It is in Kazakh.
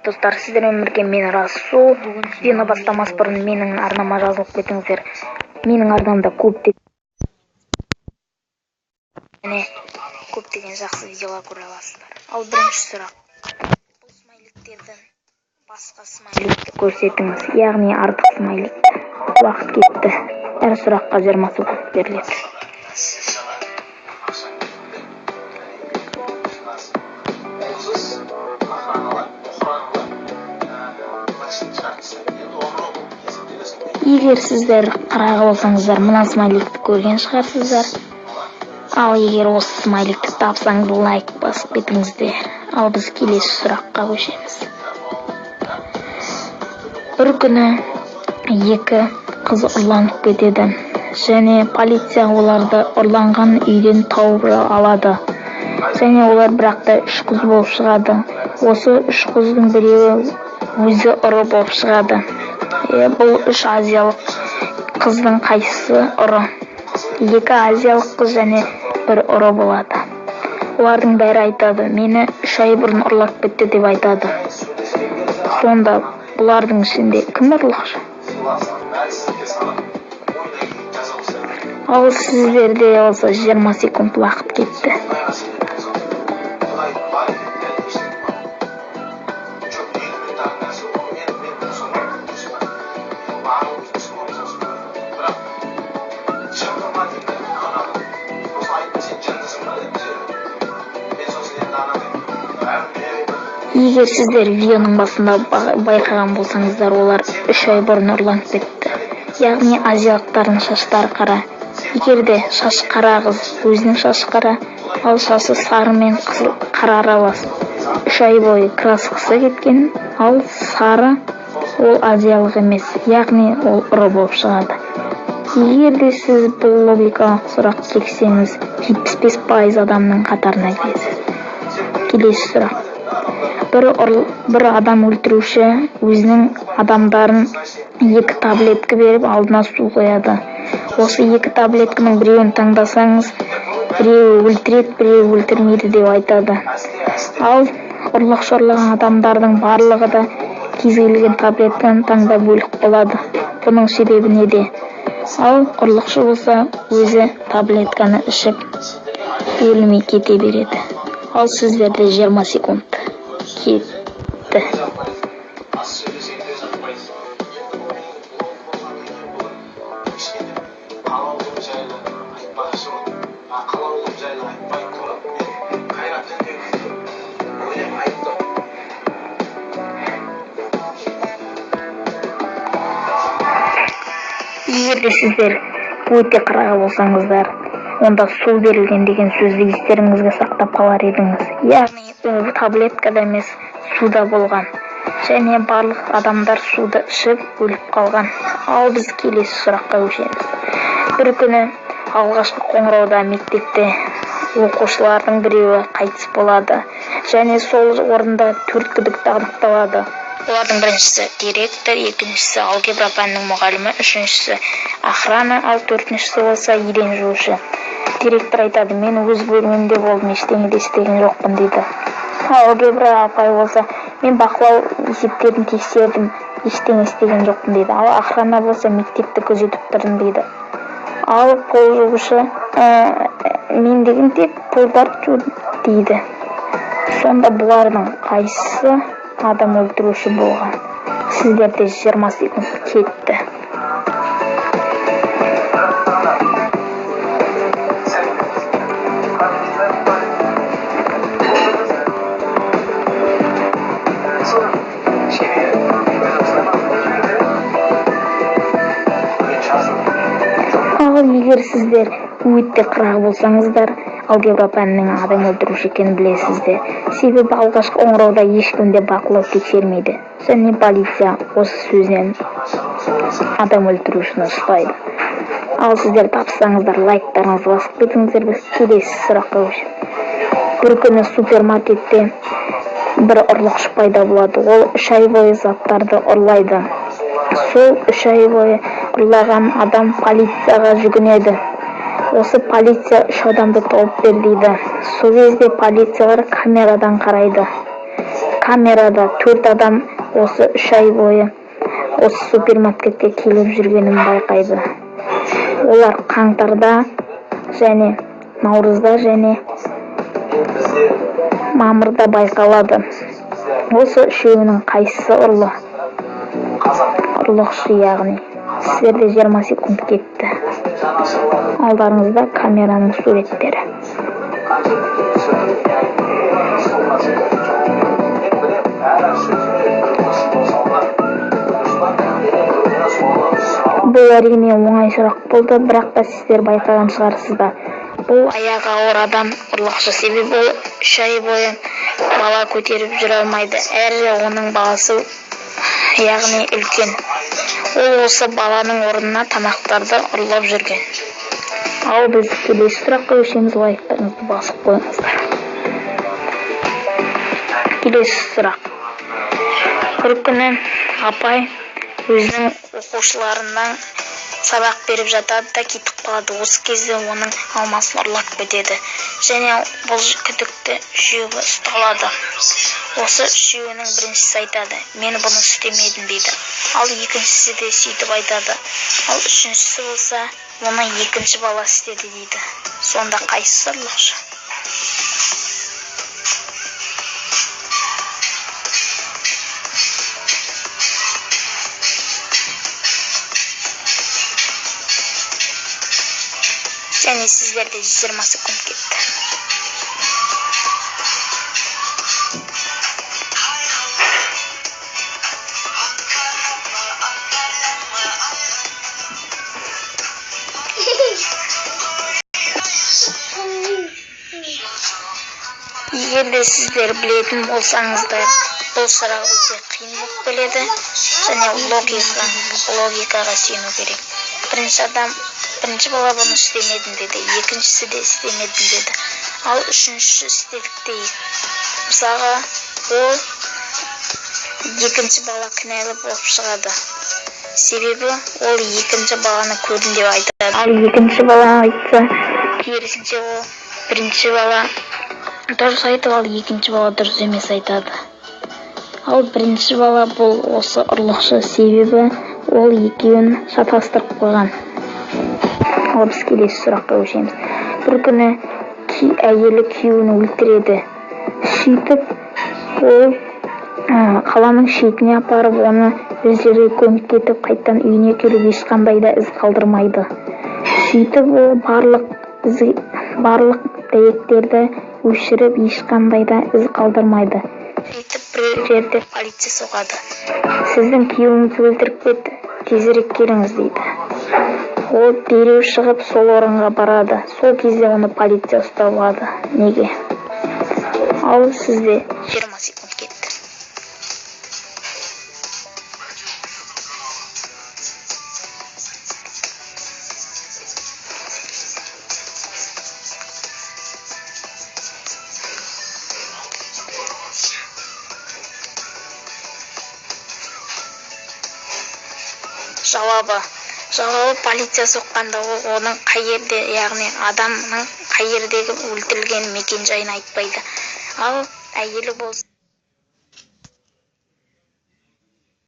Достар, сіздермен бірге мен, Расул. Видеоны бастамас бұрын менің арнама жазылып кетіңіздер. Менің арнамда көптеген жақсы видеолар көре аласыздар. Ал бірінші сұрақ. Бұл смайликтерден басқа смайликті көрсетіңіз, яғни артық смайликті. Уақыт кетті. Әр сұраққа 20 секунд беріледі. Егер сіздер қырағы болсаңыздар, мына смайликті көрген шығарсыздар. Ал егер осы смайликті тапсаңыз, лайк басып кетіңіздер. Ал біз келесі сұраққа көшеміз. Бір күні екі қыз ұрланып кетеді және полиция оларды ұрланған үйден тауып алады. Және олар бірақ та үш қыз болып шығады. Осы үш қыздың біреуі өзі ұры болып шығады. Бұл үш азиялық қыздың қайсысы ұры? Екі азиялық қыз және бір ұры болады. Олардың бәрі айтады, мені 3 ай бұрын ұрлап кетті деп айтады. Сонда бұлардың ішінде кім ұрлықшы? Ал сіздерде болса 20 секунд уақыт кетті. Егер сіздер видеоның басында байқаған болсаңыздар, олар 3 ай бұрын ұрланып кетті. Яғни азиялықтардың шаштары қара. Егер де шашы қара қыз, өзінің шашы қара, ал шашы сары мен қызыл қара аралас. 3 ай бойы краскасы кеткен, ал сары ол азиялық емес, яғни ол ұры болып шығады. Егер де сіз бұл логикалық сұрақ кексеңіз, 75% адамның қатарына кіресіз. Келесі сұрақ. Бір адам өлтіруші өзінің адамдарын 2 таблетка беріп алдына су қояды. Осы 2 таблетканың біреуін таңдасаңыз, біреуі өлтіреді, біреуі өлтірмейді деп айтады. Ал ұрлықшы ұрлаған адамдардың барлығы да кез келген таблетканы таңдап өліп қалады. Бұның себебі неде? Ал ұрлықшы болса, өзі таблетканы ішіп өлмей кете береді. Ал сіздерде 20 секунд кетті. Егер де сіздер өте қырағы болсаңыздар, онда су берілген деген сөзді естеріңізге сақтап қалар едіңіз. Яғни ол таблеткада емес, суда болған. Және барлық адамдар суды ішіп өліп қалған. Ал біз келесі сұраққа көшеміз. Бір күні алғашқы қоңырауда мектепте оқушылардың біреуі қайтыс болады. Және сол орында 4 күдікті анықталады. Олардың біріншісі директор, екіншісі алгебра пәнінің мұғалімі, үшіншісі охрана, ал төртіншісі болса еден жуушы. Директор айтады, мен өз бөлмемде болдым, ештеңе де істеген жоқпын дейді. Алгебра апай болса, мен бақылау есептерін тексердім, ештеңе істеген жоқпын дейді. Ал охрана болса, мектепті күзетіп тұрдым дейді. Ал пол жуушы, мен деген тек полдарды жудым дейді. Сонда бұлардың қайсысы адам өлтіруші болған? Сіздерде 20 секунд кетті. Ал егер сіздер өте қырағы болсаңыздар, алгебра пәнінің адам өлтіруші екенін білесіздер. Себебі алғашқы қоңырауда ешкім де бақылау тексермейді. Және полиция осы сөзінен адам өлтірушіні ұстайды. Ал сіздер тапсаңыздар, лайктарыңызды басып кетіңіздер. Біз келесі сұраққа көшеміз. Бір күні супермаркетте бір ұрлықшы пайда болады. Ол 3 ай бойы заттарды ұрлайды. Сол 3 ай бойы ұрлаған адам полицияға жүгінеді. Осы полиция 3 адамды тауып бер дейді. Сол кезде полициялар камерадан қарайды. Камерада 4 адам осы 3 ай бойы осы супермаркетке келіп жүргенін байқайды. Олар қаңтарда және наурызда және мамырда байқалады. Осы үшеуінің қайсысы ұрлы? Ұрлықшы яғни. Сіздерде 20 секунд кетті. Алдарыңызда камераның суреттері. Бұл әрине оңай сұрақ болды, бірақ та сіздер байқаған шығарсыздар. Бұл аяғы ауыр адам ұрлықшы, себебі ол 3 ай бойы бала көтеріп жүре алмайды. Әрі оның баласы, яғни үлкен. Ол осы баланың орнына тамақтарды ұрлап жүрген. Ал біз келесі сұраққа көшеміз. Лайктарыңызды басып қойыңыздар. Келесі сұрақ. Бір күні апай өзінің оқушыларынан сабақ беріп жатады да кетіп қалады. Осы кезде оның алмасын ұрлап кетеді. Және бұл күдікті үшеуі ұсталады. Осы үшеуінің біріншісі айтады: мен бұны істемедім дейді. Ал екіншісі де сөйтіп айтады. Ал үшіншісі болса, оны екінші бала істеді дейді. Сонда қайсысы ұрлықшы? Және сіздерде 20 секунд кетті. Егер де сіздер білетін болсаңыздар, бұл сұрақ өте қиын болып келеді және логикаға сүйену керек. Бірінші бала бұны істемедім деді, екіншісі де істемедім деді, ал үшіншісі істедік дейік. Мысалға, ол екінші бала кінәлі болып шығады. Себебі ол екінші баланы көрдім деп айтады. Ал екінші бала айтса, керісінше ол бірінші бала дұрыс айтып, ал екінші бала дұрыс емес айтады. Ал бірінші бала бұл осы ұрлықшы, себебі ол екеуін шатастырып қойған. Ал біз келесі сұраққа көшеміз. Бір күні әйелі күйеуін өлтіреді. Сөйтіп ол қаланың шетіне апарып, оны бір жерге көміп кетіп, қайтадан үйіне келіп ешқандай да із қалдырмайды. Сөйтіп ол барлық дәйектерді өшіріп, ешқандай да із қалдырмайды. Сөйтіп бір жерде полиция соғады. Сіздің күйеуіңізді өлтіріп кетті, тезірек келіңіз дейді. Ол дереу шығып сол орынға барады. Сол кезде оны полиция ұстап алады. Неге? Ал сізде 20 секунд кетті. Жауабы. Жауабы полиция соққанда ол оның қай жерде, яғни адамның қай жердегі өлтірілген мекен-жайын айтпайды. Ал әйелі болса